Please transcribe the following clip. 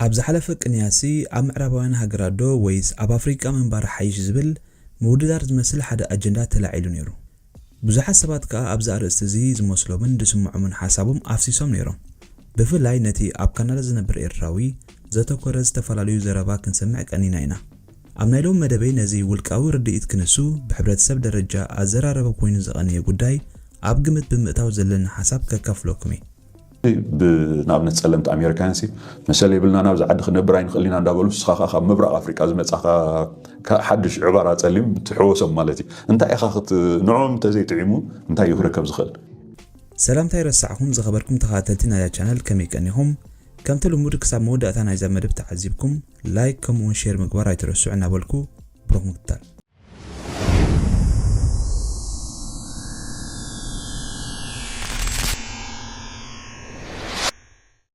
ኣብ ዝሓለፈ ቅንያሲ ኣብ ምዕራባውያን ሃገራት ዶ ወይስ ኣብ ኣፍሪቃ ምንባር ሓይሽ ዝብል ምውድዳር ዝመስል ሓደ ኣጀንዳ ተላዒሉ ነይሩ። ብዙሓት ሰባት ከኣ ኣብዚ ኣርእስቲ እዚ ዝመስሎምን ዝስምዖምን ሓሳቦም ኣፍሲሶም ነይሮም። ብፍላይ ነቲ ኣብ ካናዳ ዝነብር ኤርትራዊ ዘተኮረ ዝተፈላለዩ ዘረባ ክንሰምዕ ቀኒና ኢና። ኣብ ናይ ሎም መደበይ ነዚ ውልቃዊ ርድኢት ክንሱ ብሕብረተሰብ ደረጃ ኣዘራረበ ኮይኑ ዝቐነየ ጉዳይ ኣብ ግምት ብምእታው ዘለኒ ሓሳብ ከካፍለኩም እየ። ብንኣብነት ጸለምቲ ኣሜሪካውያን ሲ መሰል የብልና፣ ናብዚ ዓዲ ክነብር ኣይንኽእል ኢና እንዳበሉ፣ ንስኻ ከኣ ካብ ምብራቕ ኣፍሪቃ ዝመጻኻ ሓድሽ ዕባራ ጸሊም ትሕወሶም ማለት እዩ። እንታይ ኢኻ ክት ንዕኦም እንተዘይጥዒሙ እንታይ እዩ ክረከብ ዝኽእል? ሰላምታ ይረሳዕኹም ዝኸበርኩም ተኸታተልቲ ናይዛ ቻነል፣ ከመይ ቀኒኹም? ከምቲ ልሙድ ክሳብ መወዳእታ ናይዛ መደብ ተዓዚብኩም ላይክ ከምኡውን ሼር ምግባር ኣይትረስዑ እናበልኩ ብሩኽ ምክትታል።